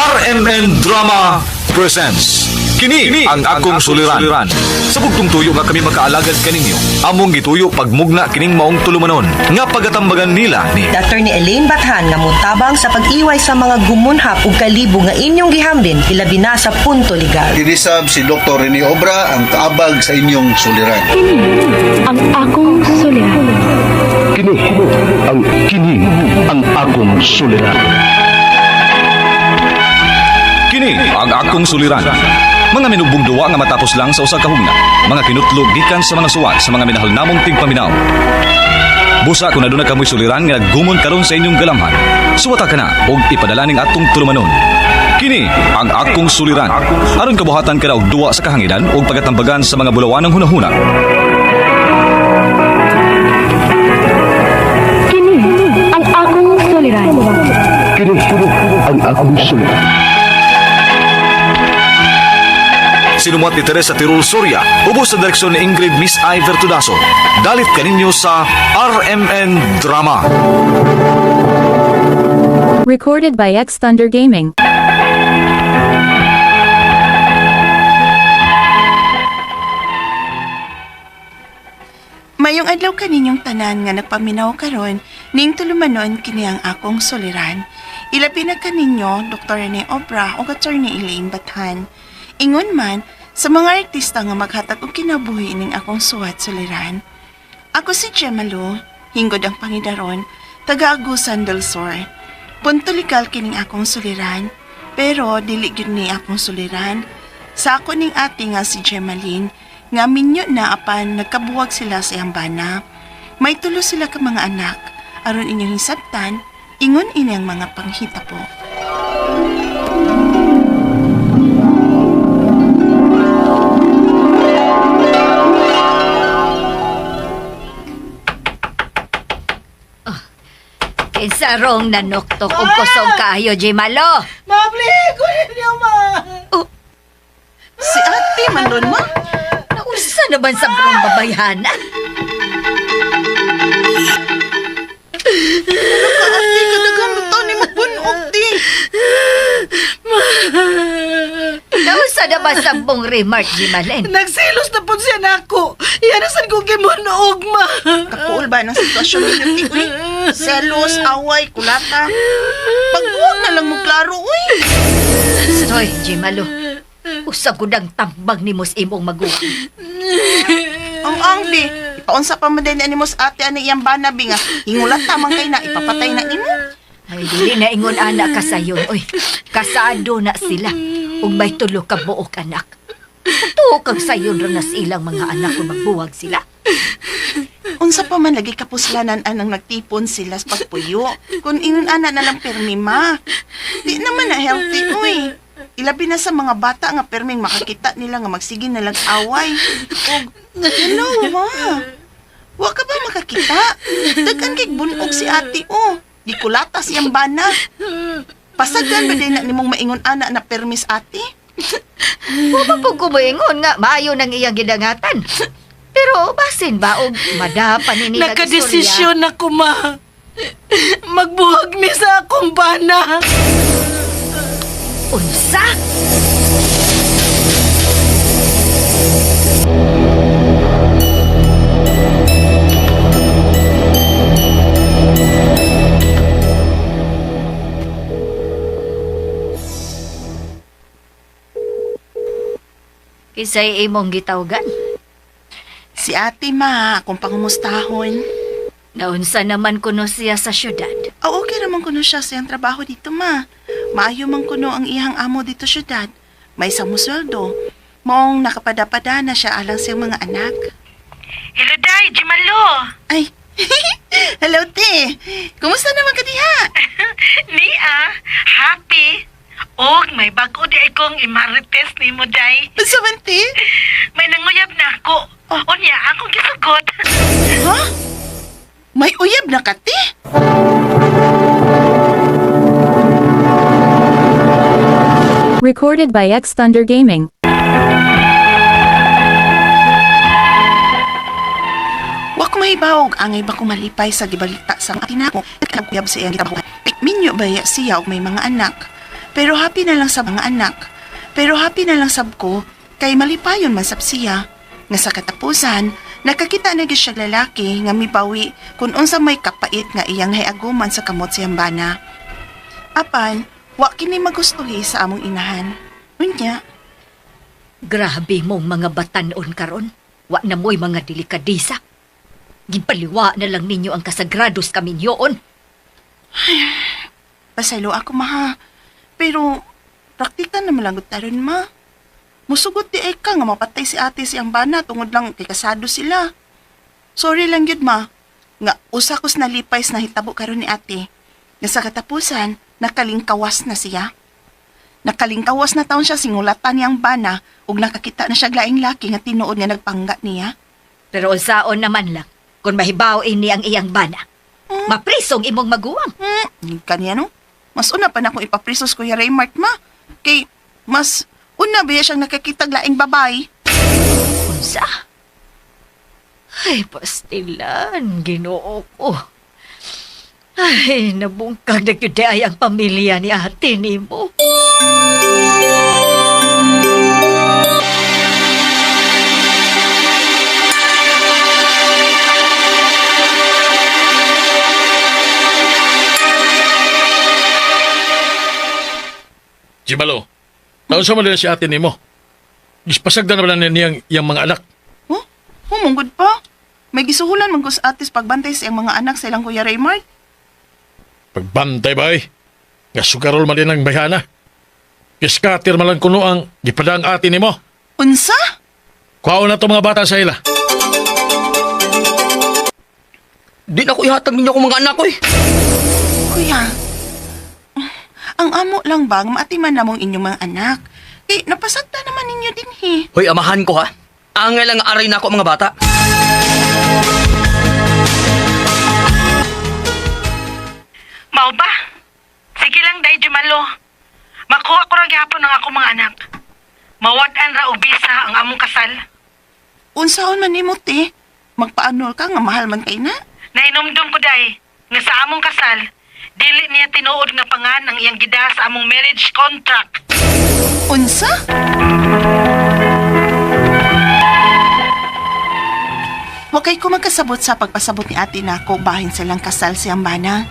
RMN Drama presents Kini ang akong suliran. Sa bugtong tuyo nga kami makaalagad kaninyo. Among gituyo pagmugna kining maong tulumanon nga pagatambagan nila ni Dr. ni Elaine Bathan nga motabang sa pag-iway sa mga gumunhap ug kalibo nga inyong gihambin ilabi na sa punto legal. Dinisab si Dr. Rene Obra ang kaabag sa inyong suliran. Kini ang akong suliran. Kini ang kini ang akong suliran. Kini ang akong suliran. Mga minubong duwa nga matapos lang sa usa ka hugna. Mga kinutlog gikan sa mga suwat sa mga minahal namong tigpaminaw. Busa kung aduna kamoy suliran nga naggumon karon sa inyong galamhan. Suwata ka na og ipadala ning atong tulumanon. Kini ang akong suliran. Aron kabuhatan ka na og duwa sa kahanginan og pagatambagan sa mga bulawanang hunahuna. Kini ang akong suliran. Kini ang akong suliran. Sinumuat ni Teresa Tirul Soria, ubos sa direksyon ni Ingrid Miss I. Vertudaso. Dalit kaninyo sa RMN Drama. Recorded by X Thunder Gaming. Mayong adlaw kaninyong tanan nga nagpaminaw karon ning tulumanon kini ang akong suliran. Ilabi na kaninyo Dr. Rene Obra o Attorney Elaine Bathan. Ingon man sa mga artista nga maghatag og kinabuhi ning akong suwat suliran. Ako si Gemma Lu, hinggod ang pangidaron, taga Agusan del Sur. Punto legal kining akong suliran, pero dili gyud ni akong suliran. Sa ako ning ate nga si Gemaline, nga minyo na apan nagkabuwag sila sa iyang bana. May tulo sila ka mga anak, aron inyong hisabtan, ingon ini ang mga panghita po. Kinsa rong nanuktok og kusog kaayo, Jimalo? Mable, kunin niyo, ma! Oh, Si ate man ron mo? Nausa na ba sa brong babayhana? Ate, kadaghang to ni magbunog di. Nausa na ba sa buong remark, Jimalen? Nagselos na po siya na ako. Yan ang ko gimunog, ma. Kapuol ba ng sitwasyon ninyo, ti? Uy, selos, away, kulata. Pagbuwag na lang mo klaro, uy. Soy, Jimalo. Usab ko ang tambag ni mos imong maguwang. Ang angbi, ipaunsa pa man din ni mos ate ani iyang banabi nga. Hingulat tamang kay na, ipapatay na nimo. Ay, dili na ingon anak ka sayon. Uy, kasado na sila. Ug may tulo ka buok anak. Tuo kag sayon ra na sa ilang mga anak kung magbuwag sila. Unsa pa man lagi kapuslanan anang nagtipon sila sa pagpuyo. Kung ingon ana na lang permi ma. Di naman na healthy, uy. Ilabi na sa mga bata nga perming makakita nila nga magsige na lang away. Og, hello ma. Wa ka ba makakita? Daghan kay bunog si ate oh. Gikulata siyang bana. Pasagan ba din na nimong maingon ana na permis ate? Wa pa po kumoingon nga maayo nang iyang gidangatan. Pero basin ba og madapa ni nila Nakadesisyon ako, ma. Magbuhag mi sa akong bana. Unsa? Kisay imong gitawgan. Si ate ma, akong pangumustahon. Naunsa naman kuno siya sa syudad. Oh, okay raman kuno siya sa iyang trabaho dito, ma. Maayo man kuno ang iyang amo dito syudad. May isang sweldo. Maong nakapada-pada na siya alang sa iyang mga anak. Hello, Day. Jimalo. Ay, hello, te. Kumusta naman ka diha? Nia, happy. Og may bago di akong imarites ni mo, Day. Unsa man, te? May nanguyab na ako. Unya, akong gisugot. Ha? May uyab na ka, te? Recorded by X Thunder Gaming. Wa ko mahibawog angay ba ko malipay sa gibalita sa atin ako. Kaguyab sa iyang gitabuhan. Minyo ba ya siya og may mga anak? Pero happy na lang sa mga anak. Pero happy na lang sab ko kay malipayon man sab siya. Nga sa katapusan, nakakita na gyud siya lalaki nga mibawi kung unsa may kapait nga iyang hayaguman sa kamot siyang bana. Apan, wa kini magustuhi sa among inahan. Unya, Grabe mong mga batanon karon. Wa na mo'y mga delikadesa. Gipaliwa na lang ninyo ang kasagrados kaminyoon. Pasaylo ako, maha. Pero, praktika na malanggot taron, ma. Musugot di ay ka nga mapatay si ate si bana tungod lang kay kasado sila. Sorry lang yun, ma. Nga usa kos nalipay sa nahitabo karon ni ate. Nga sa katapusan, nakalingkawas na siya. Nakalingkawas na taon siya singulatan niyang bana ug nakakita na siya laing laki nga tinuod nga nagpangga niya. Pero unsaon naman lang kung mahibaw ini ang iyang bana. Maprisong imong maguwang. Kaniya no? Mas una pa na akong ipaprisos Kuya Raymart, ma. Kay, mas una ba siyang nakakita laing babae? Unsa? Ay, pastilan, ginoo ko. Ay, nabungkag na gyud ay ang pamilya ni ate nimo. Jimalo, taon sa man si ate nimo. Gispasagdan na ba niyang iyang mga anak? Huh? Humunggod pa. May gisuhulan man ko sa atis pagbantay sa iyang mga anak sa ilang Kuya Raymart. Pagbantay ba eh? Nga sugarol man din ang bayhana. Giskater man lang kuno ang gipadang ate nimo. Unsa? Kuhaon na to mga bata sa ila. Di na ko ihatag ninyo akong mga anak ko eh. Kuya, ang amo lang bang maatiman namong inyong mga anak? Kay napasagda naman ninyo din he. Hoy, amahan ko ha. Angay lang aray na ako mga bata. Mao ba? Sige lang, day Jumalo. Makuha ko ra gyapon ang akong mga anak. Mawad-an ra og bisa ang among kasal. Unsaon man nimo te? Magpaanol ka nga mahal man kay na? Nainumdum ko day nga sa among kasal, dili niya tinuod nga pangan ang iyang gida sa among marriage contract. Unsa? Wa kay ko magkasabot sa pagpasabot ni ate nako bahin sa ilang kasal si Ambana.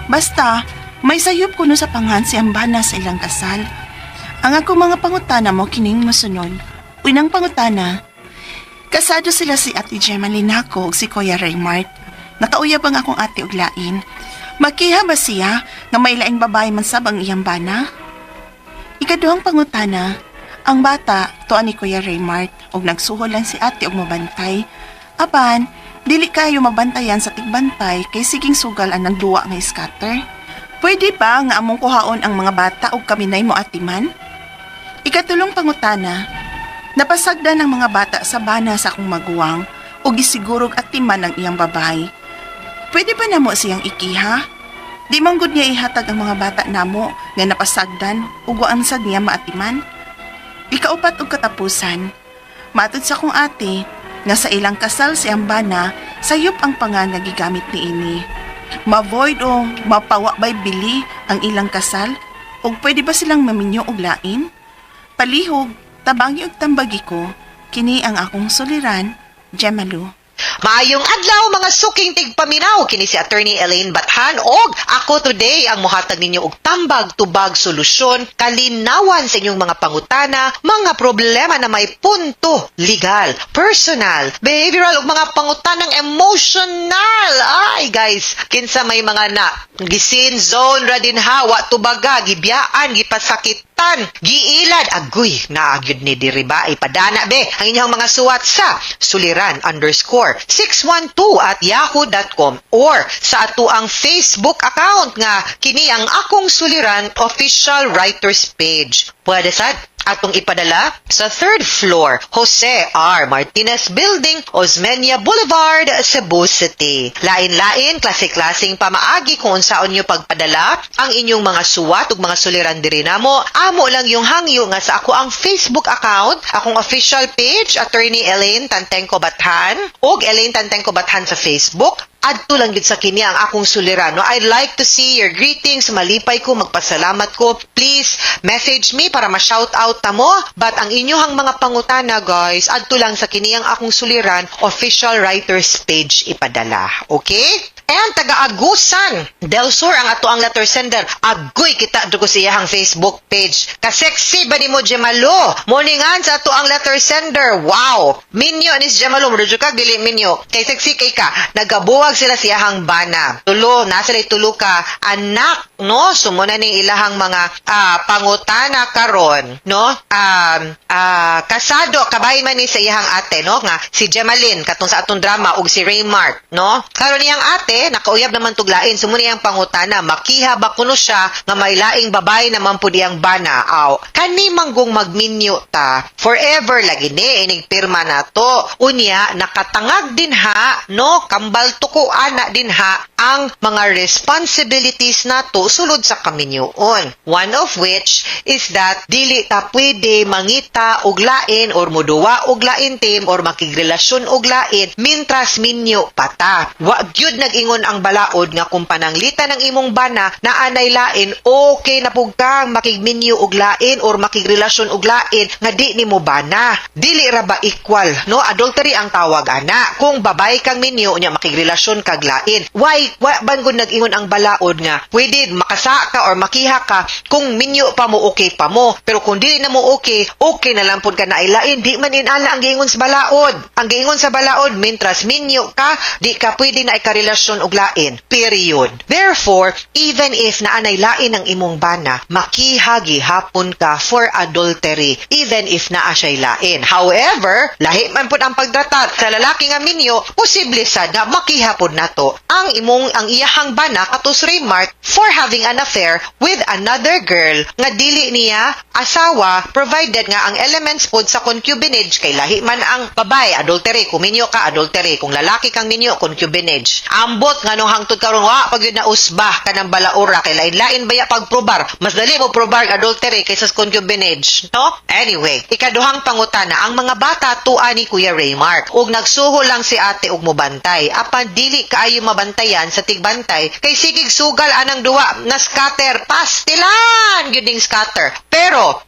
Basta, may sayop kuno sa panghan si Ambana sa ilang kasal. Ang ako mga pangutana mo kining mosunod. Unang pangutana, kasado sila si Ate Gemma Linaco ug si Kuya Raymart. Nakauyab ang akong ate og lain. Makiha ba siya nga may laing babae man sab ang iyang bana? Ikaduhang pangutana, ang bata tuan ni Kuya Raymart og nagsuhol lang si ate og mabantay. Apan, dili kayo mabantayan sa tigbantay kay siging sugal ang nagduwa nga scatter. Pwede ba nga among kuhaon ang mga bata og kami mo atiman? Ikatulong pangutana, napasagdan ang mga bata sa bana sa akong maguwang o gisigurog atiman ang iyang babae. Pwede ba namo siyang ikiha? Di man gud niya ihatag ang mga bata namo nga napasagdan ug waan sad niya maatiman. Ikaupat og katapusan, matud sa kong ate nga sa ilang kasal si Ambana sayop ang pangan nga gigamit niini. Ma-void o mapawa bay bili ang ilang kasal ug pwede ba silang maminyo og lain? Palihog, tabangi og tambagi ko, kini ang akong suliran, Gemalu. Maayong adlaw mga suking tigpaminaw, kini si Attorney Elaine Bathan og ako today ang mohatag ninyo og tambag tubag solusyon kalinawan sa inyong mga pangutana, mga problema na may punto legal, personal, behavioral ug mga pangutanang emotional. Ay guys, kinsa may mga na gisin zone ra din hawa tubaga gibiyaan gipasakitan giilad agoy naagyud ni diri ba ipadana be ang inyong mga suwat sa suliran_612@yahoo.com or sa atuang Facebook account nga kini ang akong Suliran official writers page. Pwede sad atong ipadala sa third floor, Jose R. Martinez Building, Osmeña Boulevard, Cebu City. Lain-lain, klase-klaseng pamaagi kung unsaon nyo pagpadala ang inyong mga suwat ug mga suliran diri namo. Amo lang yung hangyo nga sa ako ang Facebook account, akong official page, Attorney Elaine Tantengco Bathan ug Elaine Tantengco Bathan sa Facebook. Adto lang gid sa kini ang akong suliran, no? I'd like to see your greetings. Malipay ko, magpasalamat ko. Please message me para ma-shout out ta mo. But ang inyong mga pangutana, guys, adto lang sa kini ang akong suliran official writers page ipadala. Okay? And taga-Agusan del Sur ang ato ang letter sender. Agoy, kita dugo sa iyahang Facebook page. Ka-sexy ba ni mo, Gemalo? Morningan sa ato ang letter sender. Wow! Minyo ni si Gemalo. Murag ka, dili minyo. Kay sexy kay ka. Nagabuwag sila sa iyahang bana. Tulo, nasa sila tulo ka anak, no? So muna ni ilahang mga pangutana karon, no? Kasado, kabay man ni sa iyahang ate, no? Nga si Gemaline, katong sa atong drama, ug si Raymart, no? Karon iyang ate, nakauyab naman tuglain. So muna iyang pangutana, makiha ba kuno siya nga may laing babae naman pud iyang bana? Aw, kani manggong magminyo ta, forever lagi ni, inig pirma na to. Unya, nakatangag din ha, no? Kambal tuko ana din ha, ang mga responsibilities nato sulod sa kaminyoon. One of which is that dili ta pwede mangita og lain or muduwa og lain team or makigrelasyon og lain mintras minyo pa ta. Wa gyud nag-ingon ang balaod nga kung pananglitan ng imong bana na anay lain, okay na pug kang makigminyo og lain or makigrelasyon og lain nga di nimo bana. Dili ra ba equal, no? Adultery ang tawag ana. Kung babae kang minyo nya makigrelasyon kag lain. Why wa ban gud nag-ingon ang balaod nga pwede makasa ka or makiha ka kung minyo pa mo, okay pa mo? Pero kung dili na mo okay, okay na lang pud ka na lain. Di man inala ang giingon sa balaod. Ang giingon sa balaod, mintras minyo ka, di ka pwede na ikarelasyon og lain. Period. Therefore, even if naanay lain ang imong bana, makiha gihapon ka for adultery even if naa siya'y lain. However, lahi man pud ang pagtratar sa lalaki nga minyo, posible sad nga makiha pud nato ang imong ang iyahang bana katos Raymart for having an affair with another girl nga dili niya asawa, provided nga ang elements pod sa concubinage kay lahi man ang babae. Adultery kung minyo ka, adultery kung lalaki kang minyo, concubinage. Ambot nga nung hangtod karon wa pag yun na usbah kanang balaura kay lain-lain baya pagprobar. Mas dali mo probar adultery kaysa sa concubinage, no? Anyway, ikaduhang pangutana, ang mga bata tua ni Kuya Raymart ug nagsuho lang si ate og mobantay, apan dili kaayo mabantayan sa tigbantay kay sigig sugal anang duwa na scatter, pastilan gyud ning scatter. Pero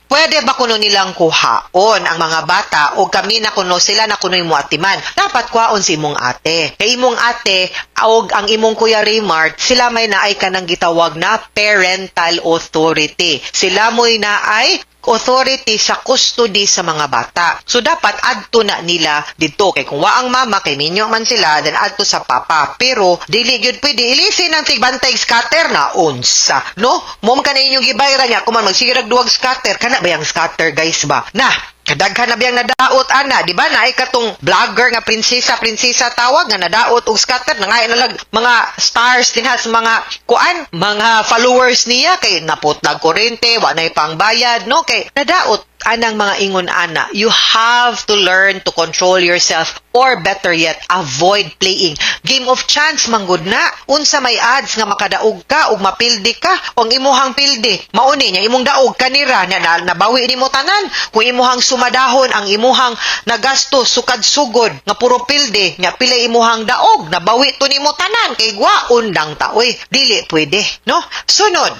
pwede ba kuno nilang kuhaon ang mga bata o kami na kuno, sila na kuno'y muatiman? Dapat kuhaon si imong ate. Kay imong ate og ang imong Kuya Raymart, sila may naay kanang gitawag na parental authority. Sila mo'y naay authority sa custody sa mga bata. So dapat adto na nila dito kay kung wa ang mama kay minyo man sila, then adto sa papa. Pero dili gyud pwede ilisin ang tigbantay scatter na unsa, no? Mo man kana inyong gibayran niya kung man magsigirag duwag scatter kana ba yang scatter, guys, ba? Na kadaghan na biyang nadaot ana, di ba? Naay katong vlogger nga prinsesa, prinsesa tawag nga nadaot og scatter, nangay na lag mga stars din ha sa mga kuan, mga followers niya kay naputlag kuryente, wa nay pangbayad, no? Kay nadaot anang mga ingon ana. You have to learn to control yourself or, better yet, avoid playing game of chance manggod na. Unsa may odds nga makadaog ka ug mapildi ka? Ang imuhang pildi mauni niya imong daog kanira na, na nabawi nimo tanan. Kung imuhang sumadahon ang imuhang nagasto sukad sugod nga puro pildi nya pila imuhang daog, nabawi to nimo tanan kay gwaon lang ta oy. Dili pwede, no? Sunod,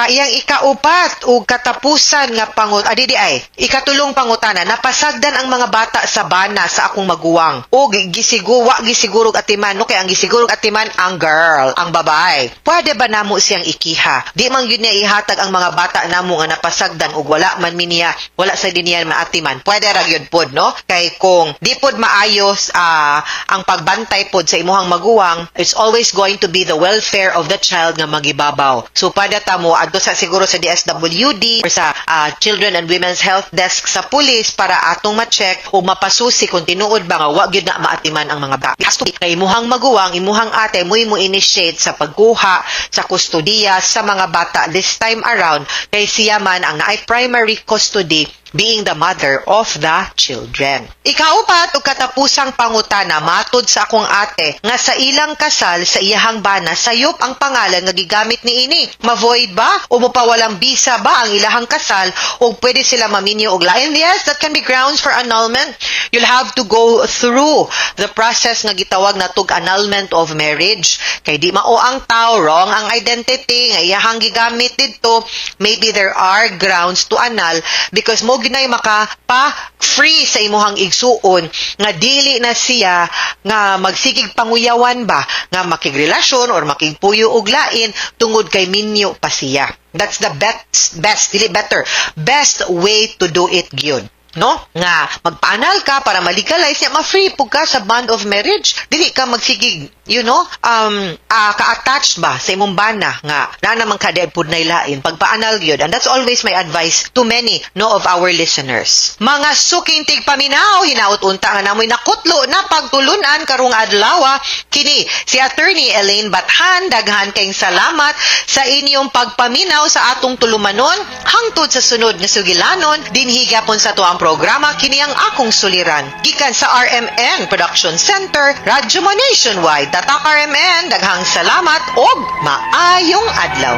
iyang ikaupat ug katapusan nga pangut adi di ay ikatulong pangutana, napasagdan ang mga bata sa bana sa akong maguwang o gisiguwa gisigurog atiman, no? Kay ang gisigurog atiman ang girl, ang babae. Pwede ba namo siyang ikiha? Di man gyud niya ihatag ang mga bata namo nga napasagdan ug wala man mi niya, wala sa din niya maatiman. Pwede ra gyud pod, no? Kay kung di pod maayos ang pagbantay pod sa imuhang maguwang, it's always going to be the welfare of the child nga magibabaw. So pwede ta mo adto sa siguro sa DSWD or sa Children and Women's Health Desk sa pulis para atong ma-check o mapasusi kung tinuod ba nga wa gyud na maatiman ang mga bata. Kay imuhang maguwang, imuhang ate mo'y mo initiate sa pagkuha sa kustodiya sa mga bata this time around kay siya man ang naay primary custody. being the mother of the children. Ikaupat ug katapusang pangutana, matod sa akong ate nga sa ilang kasal sa iyahang bana sayop ang pangalan nga gigamit niini. Ma-void ba o mopawalang bisa ba ang ilahang kasal o pwede sila maminyo og lain? Yes, that can be grounds for annulment. You'll have to go through the process nga gitawag na tug annulment of marriage. Kay di mao ang tao, wrong ang identity nga iyahang gigamit didto. Maybe there are grounds to annul because mao gyud nay maka pa free sa imuhang igsuon nga dili na siya nga magsigig panguyawan ba nga makigrelasyon or makigpuyo og lain tungod kay minyo pa siya. That's the best, best, dili better, best way to do it gyud. No? Nga magpa-annul ka para malegalize niya, ma-free pud ka sa bond of marriage. Dili ka magsigig, ka-attached ba sa imong bana nga na naman ka di pud nay lain. Pagpa-annul gyud. And that's always my advice to many, no, of our listeners. Mga suking tigpaminaw, hinaot unta nga namoy nakutlo na pagtulunan karong adlaw. Kini si Attorney Elaine Bathan, daghan kayong salamat sa inyong pagpaminaw sa atong tulumanon hangtod sa sunod nga sugilanon dinhi gyapon sa atuang programa, kini ang akong suliran. Gikan sa RMN Production Center, Radyo Mo Nationwide. Tatak RMN, daghang salamat og maayong adlaw.